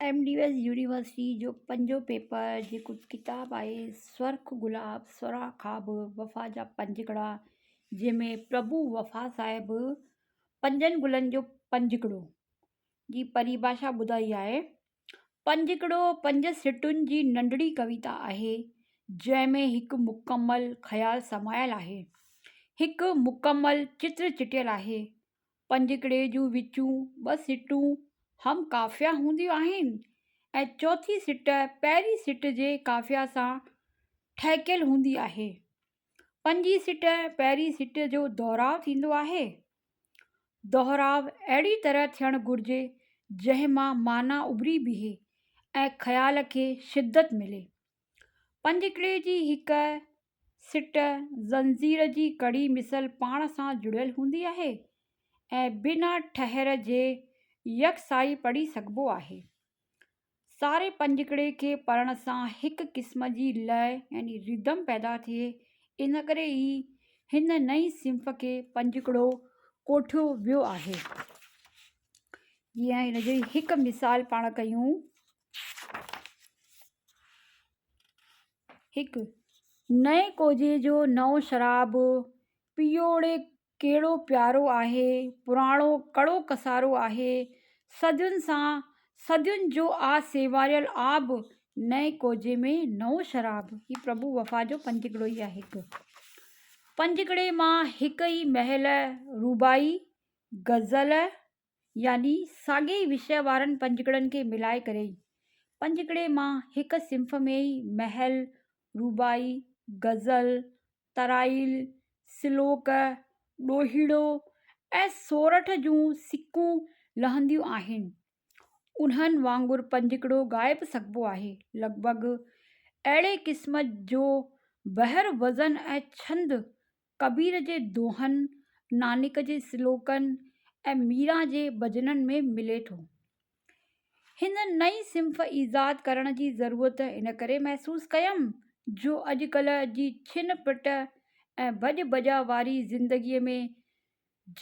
M D S university جو پنجون paper جيڪو ڪتاب آهي سرخ گلاب سرها خواب وفا جا پنجڪڙا جنهن ۾ پرڀو وفا صاحب پنجن گلن جو پنجڪڙو جي پريڀاشا ٻڌائي آهي. پنجڪڙو پنج سٽن جي ننڍڙي ڪويتا آهي جنهن ۾ هڪ مڪمل خيال سمايل آهي. هڪ مڪمل چتر چٽيل آهي. پنجڪڙي جون وچون ٻه سٽون هم قافيه هونديون آهن ۽ چوٿين سٽ پهرين سٽ جي قافيه سان ٺهڪيل هوندي آهي. پنجين سٽ پهرين سٽ جو دهراء ٿيندو آهي. دهراء اهڙي طرح ٿيڻ گهرجي جنهن مان معنيٰ اڀري بيهي ۽ خيال کي شدت ملي. پنجڪڙي جي هڪ سٽ زنجير جي ڪڙي مثل پاڻ سان جڙيل هوندي آهي ۽ بنا ٺهر جي يڪساهي پڙهي سگهبو آهي. ساري پنجڪڙي کي پڙهڻ سان هڪ قسم جي لئه يعني Rhythm پيدا ٿئي، ان ڪري ئي هن نئين صنف کي پنجڪڙو ڪوٺيو ويو آهي. جيئن هن جو هڪ مثال پاڻ ڪيون. هڪ، نئين ڪوجهي جو نئون شراب، پيئوڙي ڪهڙو پيارو آهي، پراڻو ڪڙو ڪسارو آهي، صدين سان صدين جو آ سيواريل آب، نئين ڪوجهي ۾ نئون شراب. هي پرڀو وفا جو پنجڪڙو ئي آهي. هڪ پنجڪڙي مان هڪ ئي مهل رباعي، غزل، يعني ساڳئي ئي وشيه وارن پنجڪڙن کي ملائي ڪري ئي پنجڪڙي مان هڪ صنف ۾ ئي محل، رباعي، غزل، ترائيل، سلوڪ، ڏوهيڙو ۽ سورٺ جون سڪون لهنديون آهن. انهن وانگر پنجڪڙو ڳائي به سگهبو آهي. لڳ ڀڳ اهڙي قسم جو بحر وزن ۽ ڇند ڪبير جي دوهن، نانڪ جي سلوڪن ۽ ميران جي ڀڄنن ۾ ملي ٿو. هن نئين صنف ايجاد ڪرڻ جي ضرورت ان ڪري محسوس ڪيم جو اڄڪلهه جي ڇن پٽ ۽ ڀڄ ڀڄا واري زندگيء ۾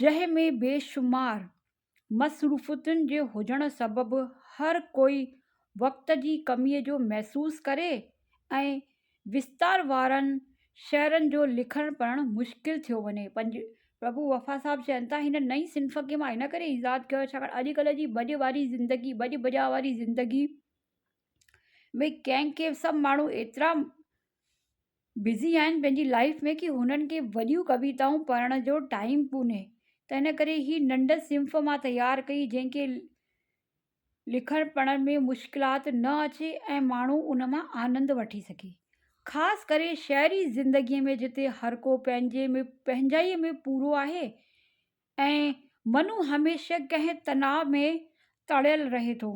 جنهن ۾ بيشمار مصروفيتن جي هجڻ سبب هر ڪوئي وقت جي ڪميء جو محسوس ڪري ۽ وستار وارن شعرن جو لکڻ پڙهڻ مشڪل ٿيو وڃي. پنج، پرڀو وفا صاحب چون ٿا، هن نئين صنف کي مان ان ڪري ايجاد ڪيو آهي ڇاڪاڻ اڄڪلهه جي ڀڄ واري زندگي، ڀڄ ڀڄا واري زندگي ۾ ڪنهن کي سڀ ماڻهو ايترا بزي آهن پنهنجي لائيف ۾ ڪي هنن کي وڏيون ڪويتائون پڙهڻ جو ٽائيم ڪونهي ته ان ڪري هي ننڍ صنف مان تيار ڪئي جنهن کي لکڻ پڙهڻ ۾ مشڪلات نه اچي ۽ ماڻهو ان مان آنند وٺي سگهي خاص ڪري شهري زندگي ۾ جتي هر ڪو پنهنجي ۾ پنهنجائي ۾ پورو آهي ۽ منو هميشه ڪنهن تناء ۾ تڙيل رهي ٿو.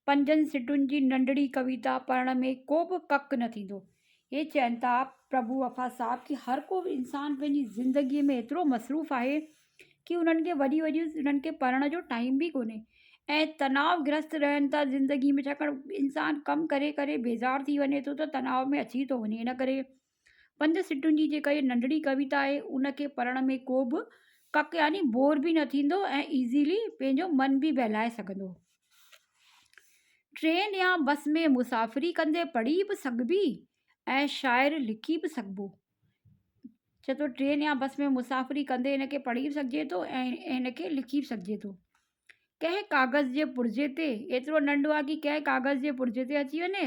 پنجن سٽن جي ننڍڙي ڪويتا پڙهڻ ۾ ڪو به ڪڪ نه ٿيندو. هي چين ٿا پرڀو وفا صاحب ڪي هر ڪو انسان پنهنجي زندگيء ۾ ايترو مصروف آهي ڪي انهن کي وڏي وڏي انهن کي پڙهڻ جو ٽائيم به ڪونهي ۽ تناء گرست رهن ٿا زندگي ۾ ڇاڪاڻ انسان ڪم ڪري ڪري بيزار ٿي وڃي ٿو ته تناء ۾ اچي ٿو وڃي ان ڪري پنج سٽن جي جيڪا هيء ننڍڙي ڪويتا آهي ان کي پڙهڻ ۾ ڪو به ڪڪ يعني بور به نه ٿيندو ۽ ايزيلي پنهنجو من به بهلائي سگهندو. ٽرين يا بس ۾ مسافري ڪندي پڙهي به سگهبي ۽ شاعر لکي به سگهبو. چئي ٿو ٽرين يا بس ۾ مسافري ڪندي هن کي پڙهي به سگهجي ٿو ۽ هن کي لکي به سگهجي ٿو. ڪنهن ڪاغذ جي پرزي تي، ايترو ننڍو آهي ڪي ڪنهن ڪاغذ جي پرزي تي اچي وڃي،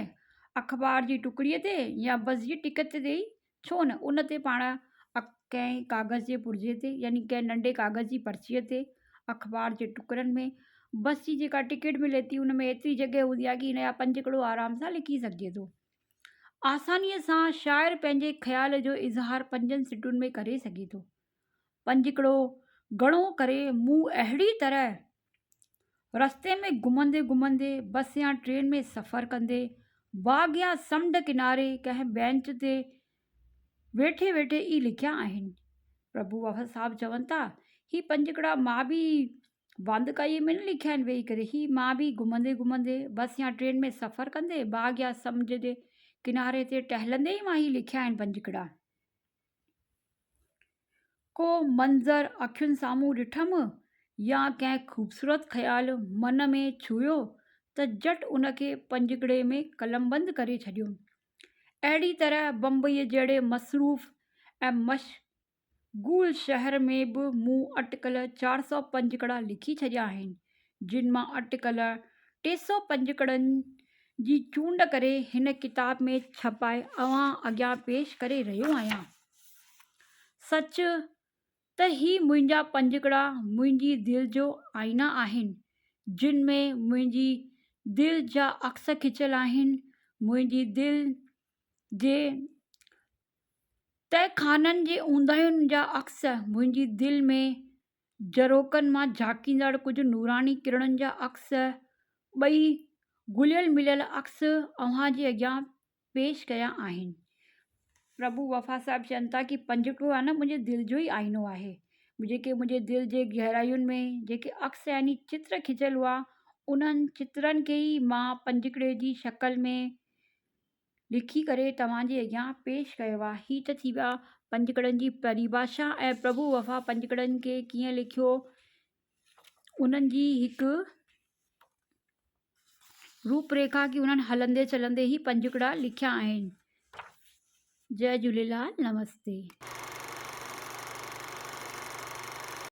اخبار جي ٽڪڙي تي يا بس جي ٽڪيٽ تي ئي ڇو نه ان تي پاڻ ڪنهن ڪاغذ جي پرزي تي يعني ڪنهن ننڍي ڪاغذ جي پرچيء تي اخبار جي ٽڪرن ۾ بس جي جيڪا ٽڪيٽ ملي ٿي ان ۾ ايتري جڳهه هوندي آهي ڪي هن جا پنجڪڙو آرام سان لکي سگهجي ٿو. آسانيء سان شاعر پنهنجي خيال جو اظهار پنجن سٽن ۾ ڪري سگهي ٿو. پنجڪڙو گهڻو ڪري مون اهڙي طرح رستي ۾ گهمندي گهمندي، بس يا ٽرين ۾ سفر ڪندي، باغ يا سمنڊ ڪناري ڪنهن بينچ تي ويٺي ويٺي ئي لکيا آهن. پرڀو وفا صاحب چون ٿا، هي پنجڪڙا مان به واندڪائيء ۾ نه لکيا آهن ويهي ڪري، هي مان به گهمندي گهمندي، بس يا ٽرين ۾ سفر ڪندي، باغ يا سمنڊ جي ڪناري تي ٽهلندي ئي مان هي لکيا آهن پنجڪڙا. ڪو منظر اکين سامهون ڏٺم يا ڪنهن خوبصورت خيال من ۾ ڇهيو ته جهٽ ان کي پنجڪڙي ۾ قلمبند ڪري ڇڏيو. اهڙي طرح بمبئيء جهڙي مصروف ۽ مشغول شهر ۾ به مون اٽڪل 400 پنجڪڙا لکي ڇڏيا آهن، جن مان اٽڪل 300 پنجڪڙن جي چونڊ ڪري هن ڪتاب ۾ ڇپائي اوهان اڳيان پيش ڪري رهيو آهيان. سچ ته هي منهنجا پنجڪڙا منهنجي دل جو آئينا آهن، جن ۾ منهنجي دل جا عڪس کچيل آهن، منهنجي دل جي تهه خانن جي اونداهين جا عڪس، منهنجي دل ۾ جهروڪن مان جهاڪيندڙ ڪجهه نوراني ڪرڻن جا عڪس، ٻئي گهليل مليل عڪس اوهان جي اڳيان پيش ڪيا آهن. پرڀو وفا صاحب چون ٿا ڪي پنجڪڙو آهي نه منهنجي دل جو ئي آئينو آهي. جيڪي منهنجي دل جي گهراين ۾ جيڪي عڪس يعني چتر کچيل هئا انهن چترن کي ئي مان پنجڪڙي جي شڪل ۾ لکي ڪري توهان جي اڳيان پيش ڪيو آهي. هي ته ٿي ويا پنجڪڙن جي پريڀاشا ۽ پرڀو وفا پنجڪڙن کي ڪيئن لکيو انهن جي هڪ روپ ريکا ڪي انهن هلندي چلندي هي پنجڪڙا لکيا آهن. جئي جهوليلال نمستي.